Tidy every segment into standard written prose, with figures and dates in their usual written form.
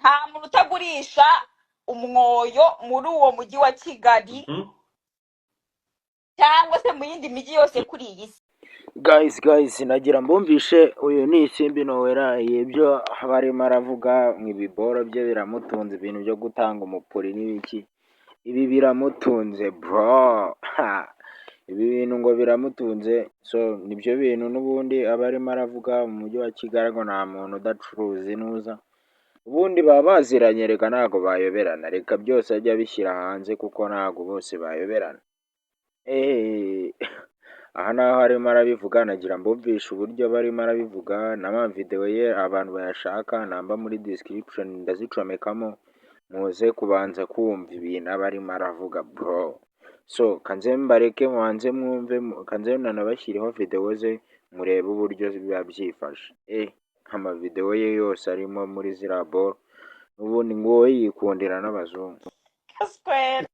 Nta muntu utagurisha umwoyo muri uwo mujyi wa Kigali cyangwa se mu yindi mijyi yose kuri iyi si. Guys, guys, nagira mbumvishe, uyu ni Isimbi Noella. Ibyo barimo aravuga mu ibiboro bye biramutunze, ibintu byo gutanga umupuri n'ibiki, ibi biramutunze, bro. Ha! Ibi bintu ngo biramutunze. So nibyo bintu n'ubundi aba arimo aravuga mu mujyi wa Kigali, ngo nta muntu udacuruza intuza. Ubundi baba baziranye, reka ntabwo bayoberana, reka byose ajye abishyira hanze kuko ntabwo bose bayoberana. Eee, aha naho arimo arabivuga, nagira mbumvishe uburyo barimo arabivuga n'amavidewo ye. Abantu bayashaka, namba muri description ndazicomekamo, muze kubanza kumva ibintu aba arimo aravuga, bro. So kanze mbareke mubanze mwumve, kanze nanabashyireho videwo ze murebe uburyo biba byifashe. Amavidewo ye yose arimo muri ziriya boro, n'ubundi ngo wowe yikundira n'abazungu. Square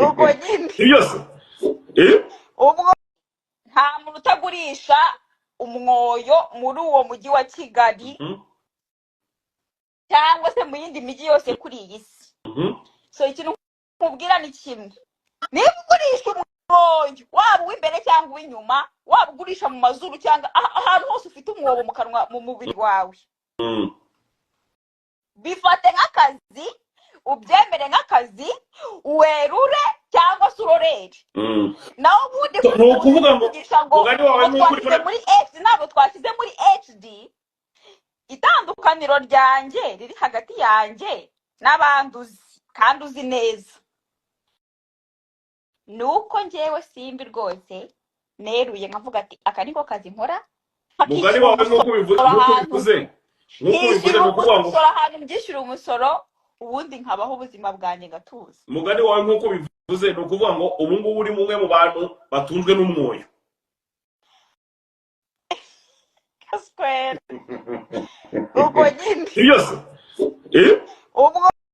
ubwo nyine. Ibyo byose, eh? Ubwo nta muntu utagurisha umwoyo muri uwo mujyi wa Kigali cyangwa se mu yindi mijyi yose kuri iyi si. So ikintu nkubwira ni kimwe: niba ugurisha umwoyo, waba uw'imbere cyangwa uw'inyuma, waba ugurisha mu mazuru cyangwa ahantu hose ufite umwobo mu kanwa, mu mubiri wawe, bifate nk'akazi, ubyemere nk'akazi, werure cyangwa se urorere. Naho ubundi So, ni ukuvuga ngo kuvugisha ngo mugani wawe ngo ni uko urimo twashyize muri HD, ntabwo twashyize muri HD. Itandukaniro ryanjye riri hagati yanjye n'abandi uzi kandi uzi neza ni uko njyewe Simbi rwose neruye nkavuga ati: "Aka niko kazi nkora." Mugani Nkakishyura wawe nk'uko umusoro nk'uko ahantu ubivuze, nk'uko ubivuze, nkishyura ni ukuvuga ngo umusoro ahantu mbyishyura umusoro, ubundi nkabaho ubuzima bwanjye ngatuza. Mugani wawe nk'uko ubivuze, ni ukuvuga ngo ubu ngubu uri umwe mu bantu batunzwe n'umwoyo. Square ubwo nyine. Ibyo byose, eh? Ubwo